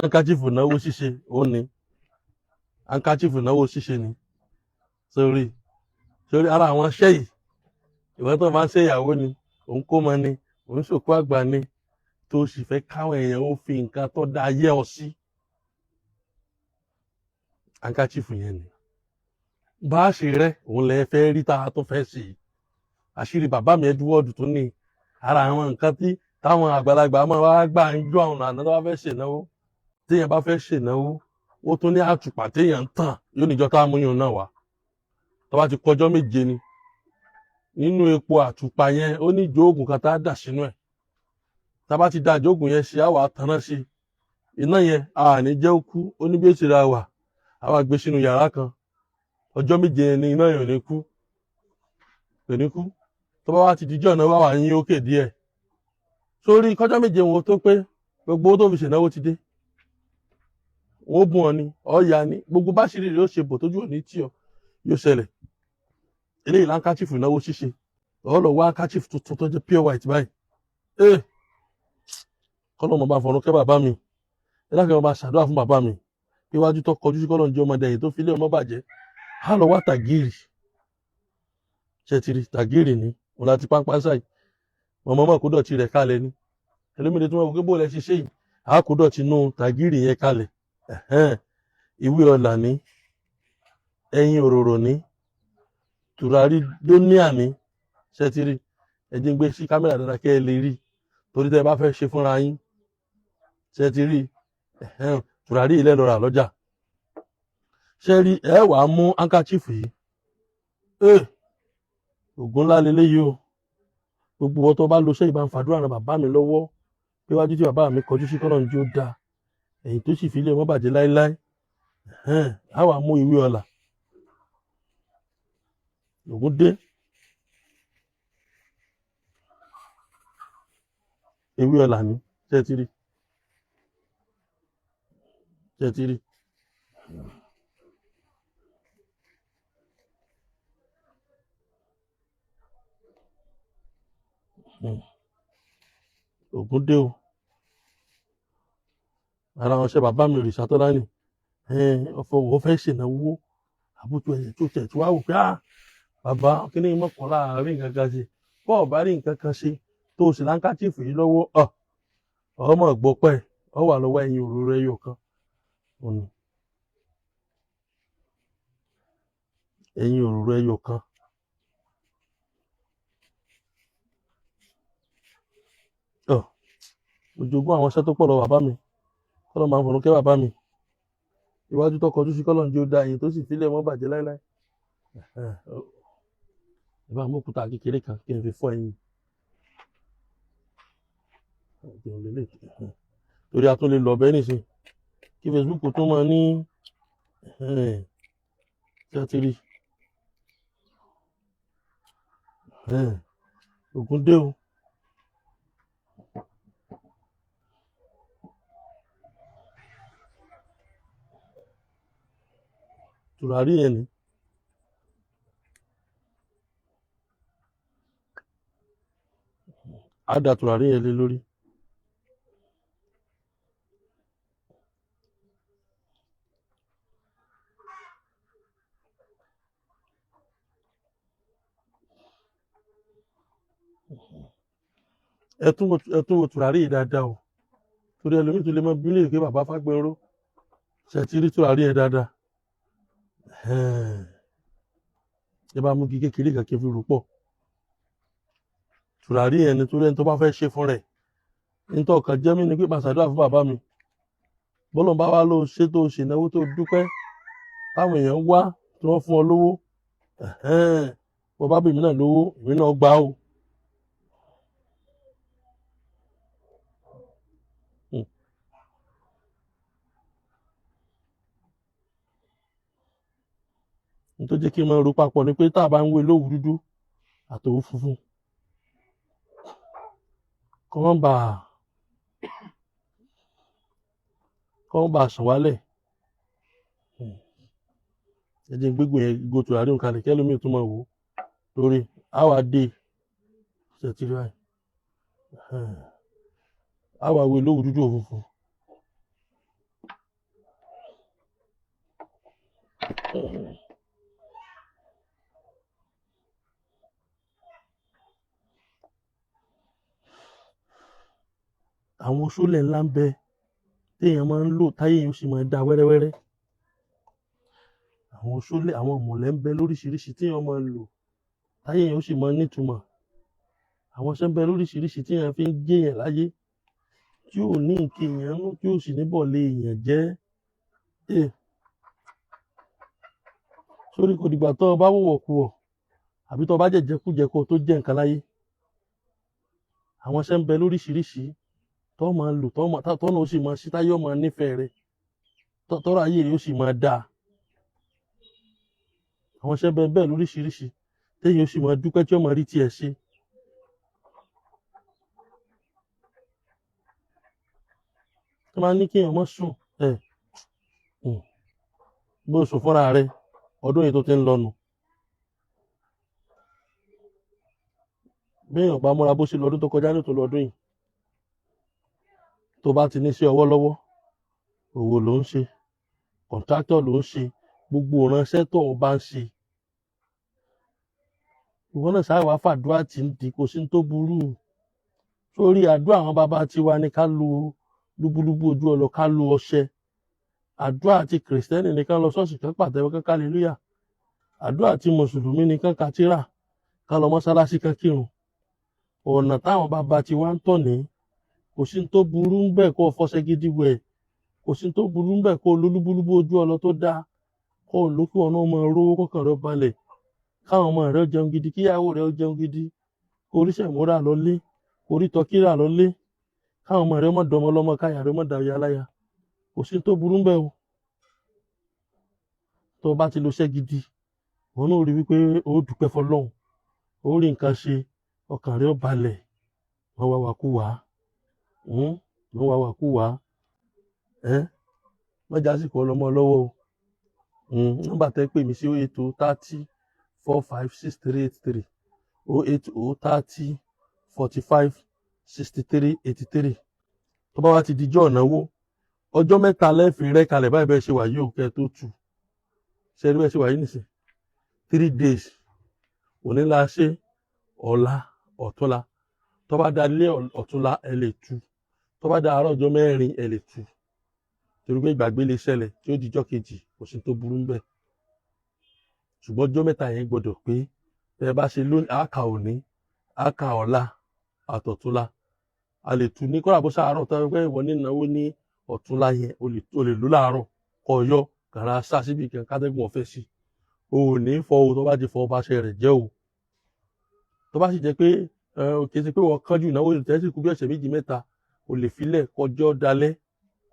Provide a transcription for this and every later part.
Handkerchief náwó ṣíṣe ó ní handkerchief náwó ṣíṣe ni. Sórí sórí ara àwọn iṣẹ́ yìí, ìwọ tó máa ń ṣe ìyàwó ni, òun kó mọ ni, òun ṣòkó àgbà ni, tó sì fẹ́ káwọn èèyàn ó fi nǹkan tó dáa yẹ ọ sí. Handkerchief yẹn ni bá a ṣe rẹ òun lẹ fẹ́ rí tá a tó fẹ́ ṣe. Àṣírí bàbá mi Edward tó ní ara àwọn nǹkan tí táwọn àgbàlagbà máa wá gbà ń jó àwọn àná tó bá fẹ́ ṣènáwó. Téèyàn bá fẹ́ ṣènáwó, ó tún ní àtùpà téèyàn ń tàn yóò níjọ tá a mú yàn náà wá. Tó bá ti kọjọ́ 7 ni nínú epo àtùpà yẹn, ó ní ìjóògùn kan tá a dà sínú ẹ̀. Tá a bá ti da ìjóògùn yẹn ṣe, á wà á tanná sí iná yẹn, a ní jẹ́ ó kú. Ó ní bí ó ṣe ra wà, á wà gbé sínú yàrá kan. Ọjọ́ 7 yẹn ni iná yẹn ò ní kú, kò ní kú. Tó bá wá ti dijọ́ náà, wá wà yín ókè díẹ̀ sórí kọjọ́ 7 wọn tó pé, gbogbo owó tó fi ṣènáwó ti dé. Wọn ó bùn ọ ni, ọ̀ya ni, gbogbo báṣìírí rẹ̀ ó ṣe bò tójú òní tí ọ yóò ṣẹlẹ̀. Eléyìí láńkàchìfù ìnáwó ṣíṣe. Ọ lọ wá handkerchief tuntun tó jẹ́ pure white báyìí. Ee, kọ́lọ́ mọ̀ bá fọ̀run kẹ́ bàbá mi. Ẹ lákẹ́ wọn bá ṣàdúrà fún bàbá mi pé iwájú tó kọjú sí kọ́lọ́ ń jẹ́ ọmọdé yìí tó fi ilé ọmọ bàjẹ́. Á lọ wá tàgírì. Ṣètìrì tàgírì ni òun láti pápá sáì mọ̀mọ́ mọ̀ kó dọ̀tí rẹ̀ kalẹ̀ ni. Ẹlòmídìí tí wọ́n wò pé bó lẹ ṣe ṣe yìí, á kó dọ̀tí nú tàgírì yẹn kalẹ̀. Ìwé ọ̀là ní, ẹyin òróró ní, tùràrí dóníà ní. Ṣètìrì, ẹ jẹ́ ń gbé sí kámẹ́rà dáadáa kẹ́ ẹ lè rí, torí tẹ́ ẹ bá fẹ́ ṣe fúnra yín. Ṣètìrì, tùràrí ilẹ̀ lọ́ra lọ́jà. Ṣe rí, ẹ wàá mú handkerchief yìí. Ee, ògùn ńlá leléyìí o. Gbogbo wọn tó bá lo iṣẹ́ ìbá ń fàdúrà ran bàbá mi lọ́wọ́ pé wájú tí bàbá mi kọjú sí kọ́nà ní ó dáa, ẹ̀yìn tó sì fi ilé wọn bàjẹ́ láéláé. Á wàá mú ìwé ọ̀la. Ògùn dé, ìwé ọ̀la ni. Ṣé ti rí? Ṣé ti rí? Ògùn dé o. Ara wọn ṣe bàbá mi òrìṣà tó dání. Ọ̀fọ̀ wọ́n fẹ́ ṣènáwó àbútú ẹ̀yẹ tó tẹ̀ tó wá wò pé ah bàbá kíní mọ́kànlá rí nǹkan kan ṣe. Bọ́ọ̀ bá rí nǹkan kan ṣe tó o sì láńkàchìfù yìí lọ́wọ́, ọmọ gbọ́pẹ́ ọ wà lọ́wọ́. Ẹ̀yìn òróró ẹyọ kan òní, ẹ̀yìn òróró ẹyọ kan. Ọ mo jogún àwọn iṣẹ́ tó pọ̀ lọ bàbá mi. Kọ́lọ́ máa ń fọ̀nù kẹ́ bàbá mi. Iwájú tó kọjú sí kọ́lọ́ ń jẹ́ ó da, ẹ̀yìn tó sì filẹ̀ mọ́ bàjẹ́ láéláé. Ẹ bá mú òkúta kékeré kan kí n fi fọ́ ẹyin, torí a tún lè lọ bẹ́ẹ̀ nísìn kí Facebook tún máa ní ṣé ti rí? Ògùn dé o. Tùràrí yẹn ni á da tùràrí yẹn lé lórí. Ẹ tún wo tùràrí yìí dáadáa o, torí ẹlòmíì tó lè mọ bí léèrè pé bàbá Fágbénró ṣe ti rí tùràrí yẹn dáadáa. Ẹ bá mú kí kékeré kan kí n fi rò pọ̀ tùràrí yẹn, nítorí ẹni tó bá fẹ́ ṣe fún rẹ̀. Nítorí ọkàn jẹ́ mí ni pé màá ṣàdúrà fún bàbá mi. Bọ́lọ̀ bá wá ló ṣe tó ṣènáwó tó dúpẹ́ táwọn èèyàn wá tí wọ́n fún ọ lówó, bọ́ bá bèmí náà lówó, èmi náà gbà o. N tó jẹ́ kí n máa ro papọ̀ ni pé tá a bá ń wé lówù dúdú àtòwú funfun, kọ́ wọ́n bá sàn wálẹ̀. Ẹ jẹ́ n gbégbó yẹn go tùràrí òun kalẹ̀ kí ẹlòmíì tún máa wò ó lórí àwa dé. Ṣe ti rí báyìí? Àwa wé lówù dúdú òfunfun. Àwọn oṣólẹ̀ ńlá ń bẹ téèyàn máa ń lò táyé èèyàn ó sì máa dá wẹ́rẹ́wẹ́rẹ́. Àwọn oṣólẹ̀, àwọn ìmùlẹ̀ ń bẹ lóríṣiríṣi téèyàn máa lò táyé èèyàn ó sì máa nítumọ̀. Àwọn iṣẹ́ ń bẹ lóríṣiríṣi téèyàn fi ń jẹ́yàn láyé tí ò ní nǹkan èèyàn nú, tí ò sì ní bọ̀lé èèyàn jẹ́. Sórí kò dìgbà tó o bá wọ̀wọ̀ kú ọ̀ àbí tó o bá jẹ̀jẹ̀kújẹ kó o tó jẹ́ nǹkan láyé. Àwọn iṣẹ́ ń bẹ lóríṣiríṣi tó máa lò, tọ́nà ó sì máa ṣí, táyé ó máa nífẹ̀ẹ́ rẹ, tọ́rọ̀ ayé rẹ ó sì máa dáa. Àwọn iṣẹ́ ń bẹ bẹ́ẹ̀ lóríṣiríṣi téèyàn ó sì máa dúpẹ́ tí ó máa rí tiẹ̀ ṣe. Tó máa ní kéèyàn má sùn, bó sùn fúnra rẹ ọdún yìí tó ti ń lọ nù. Béèyàn bá múra bó ṣe lọ́dún tó kọjá ní òtún lọ́dún yìí, tó bá ti ní sí ọwọ́ lọ́wọ́, òwò ló ń ṣe, kọ̀ǹtráktọ̀ ló ń ṣe, gbogbo ìránṣẹ́ tó o bá ń ṣe, ìwọ náà ṣáà wá fàdúrà tí ń di, kò sí ní tó burú. Sórí àdúrà àwọn bàbá tiwa ni ká lo lúbúlúbú ojú ọlọ, ká lo ọṣẹ. Àdúrà ti kìrìsìtẹ́nì ni ká lọ ṣọ́ọ̀ṣì kan pàtẹ́wọ́ kan hallelujah. Àdúrà ti mùsùlùmí ni kán ka tírà, ká lọ mọ́sálásí kan kírun. Ọ̀nà táwọn bàbá tiwa ń tọ̀ ní, kò sí ní tó burú ń bẹ̀ kó o fọṣẹ gidi wẹ̀, kò sí ní tó burú ń bẹ̀ kó o lo lúbúlúbú ojú ọlọ tó dáa, kó o lò kí wọn náà máa rówó kọ́kàn rẹ balẹ̀, káwọn ọmọ rẹ jẹun gidi, kíyàwó rẹ jẹun gidi, kó oríṣẹ́ ìmúra lọlé, kó orí tọkírà lọlé, káwọn ọmọ rẹ má dọmọ lọ́mọ, káyà rẹ má dàyà láyà. Kò sí ní tó burú ń bẹ̀ o. Tó o bá ti lo iṣẹ́ gidi, wọn náà rí wípé o dúpẹ́ fọlọ́run, o rí nǹkan ṣe, ọkàn rẹ ó balẹ̀. Wọ́n wá wá kú wá, wọ́n wá wá kú wá, wọ́n já sí kọ́ ọlọ́mọ lọ́wọ́ o. Nọ́mbà tẹ́ pè mí sí 080 30 45 63 83, 080 30 45 63 83. Tó bá wá ti dijọ́ ìnáwó, ọjọ́ mẹ́ta lẹ́ẹ̀fì rẹ́ kalẹ̀ báyìí bẹ́ẹ̀ ṣe wà yìí ò kẹ́ tó tù. Ṣe rí bẹ́ẹ̀ ṣe wà yìí nìsín? 3 days òní la ṣe, ọ̀la ọ̀túnla. Tó bá da ilé ọ̀túnla ẹ lè tú, tó bá da àárọ̀ ọjọ́ mẹ́rin ẹ lè tú, torí pé ìgbàgbé lè ṣẹlẹ̀ tí ó dijọ́ kejì, kò sí tó burú ńbẹ̀. Ṣùgbọ́n ọjọ́ mẹ́ta yẹn gbọ́dọ̀ pé. Tẹ́ ẹ bá ṣe lónìí, àáka òní, àáka ọ̀la àtọ̀túnla, a lè tú ní kọ́ra bó ṣàárọ̀. Tó yẹ pé ìwọ ní ìnáwó ní ọ̀túnla yẹn, o lè lò láàárọ̀ kọ́ yọ kàrà sá síbi kan kátẹ́gùn ọ̀fẹ́ sí. O ò ní fọ o, tó bá ti fọ ọba ṣe rẹ̀ jẹ́ o. Tó bá sì jẹ́ pé kì í ṣe pé wọ́n kánjú ìnáwó tẹ́sí kú bí ọ̀sẹ̀ méjì mẹ́ta, o lè filẹ̀ kọjọ́ dalẹ́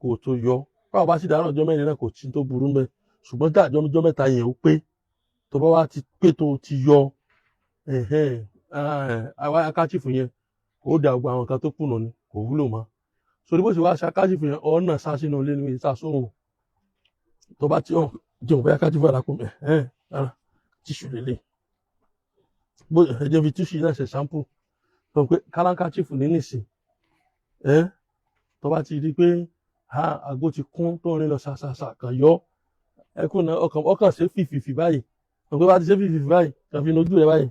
kó o tó yọ. Báwo bá sì dárọ̀ ọjọ́ mẹ́rin náà, kò tí tó burú mẹ́. Ṣùgbọ́n tí àjọ ọjọ́ mẹ́ta yẹn ó pé, tó bá wá ti pé tó ti yọ akáchìfù yẹn, ó da gbogbo àwọn nǹkan tó kùnà ni, kò wúlò mọ́. Sórí bó ṣe wá ṣe akáchìfù yẹn, ọ̀nà sá sínú ilé ní ìsásóhùn. Tó bá ti hàn jẹun bóyá akáchìfù àlàkù rárá, tíṣù lélẹ̀, bó ẹ jẹ́ fi tíṣù náà ṣe ṣámpù sọ pé kálákàchìfù ní nìsín. Tó bá ti rí pé àgbo ti kún tó ń rìn lọ ṣàṣàṣà, kàn yọ ẹkún náà, ọkàn ṣe fìfìfì báyìí. Ọkàn bá ti ṣe fìfìfì báyìí, kàn fi nojú rẹ báyìí,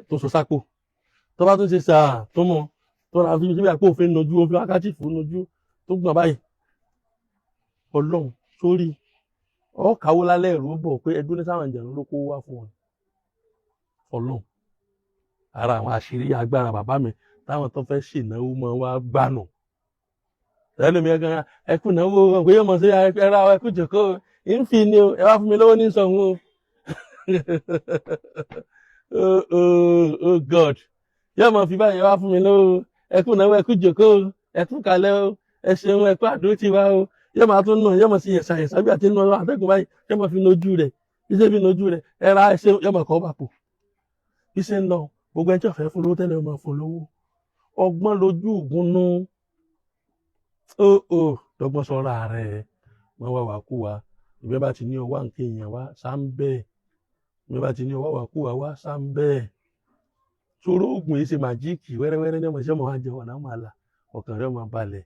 tó sọ sápò. Tó bá tún ṣe sàá tó mọ tó ra fi síbi àpò òfin nojú, òfin wákàtí fún nojú tó gbọ̀n báyìí. Ọlọ́run sórí ọkàwó lálẹ́ ẹ̀rú bọ̀ pé ẹdún ní sáwọn ìjẹun ló kó wá fún ọ. Ọlọ́run, ara àwọn àṣírí agbára bàbá mi táwọn tó fẹ́ ṣènáwó mọ́ wá gbànú ẹlòmíì gan ẹkú náwó pé yóò mọ̀ sí ẹra ẹkú jòkó ń fi ni o, ẹ wá fún mi lówó ní sọ̀hún o. Oh oh oh God, yóò mọ̀ fi báyìí, ẹ wá fún mi lówó, ẹkú náwó, ẹkú jòkó, ẹkú kalẹ̀ o, ẹ ṣeun, ẹkú àdúró ti wá o. Yóò máa tún nù, yóò mọ̀ sí yẹ̀sà yẹ̀sà bí àti nù àtẹ̀gùn báyìí, yóò mọ̀ fi nojú rẹ̀ bí ṣe fi nojú rẹ̀ ẹra ẹ ṣeun, yóò mọ̀ kọ́ bàpò bí ṣe ń lọ. Gbogbo ẹni tí ó fẹ́ fún lówó tẹ́lẹ̀ ó máa fún lówó. Ọgbọ́n lójú ògùn nú ó ó dọ́gbọ́n sọ́ra rẹ̀, wọ́n wá wà kú wa. Ìgbẹ́ bá ti ní ọwọ́ àǹkè èèyàn wá sáńbẹ́, ìgbẹ́ bá ti ní ọwọ́ wà kú wa wá sáńbẹ́. Sọ̀rọ̀ oògùn yìí ṣe màjíìkì wẹ́rẹ́wẹ́rẹ́ ní ọmọ iṣẹ́ ọmọ wa jẹun ọ̀nà máa là, ọkàn rẹ̀ máa balẹ̀.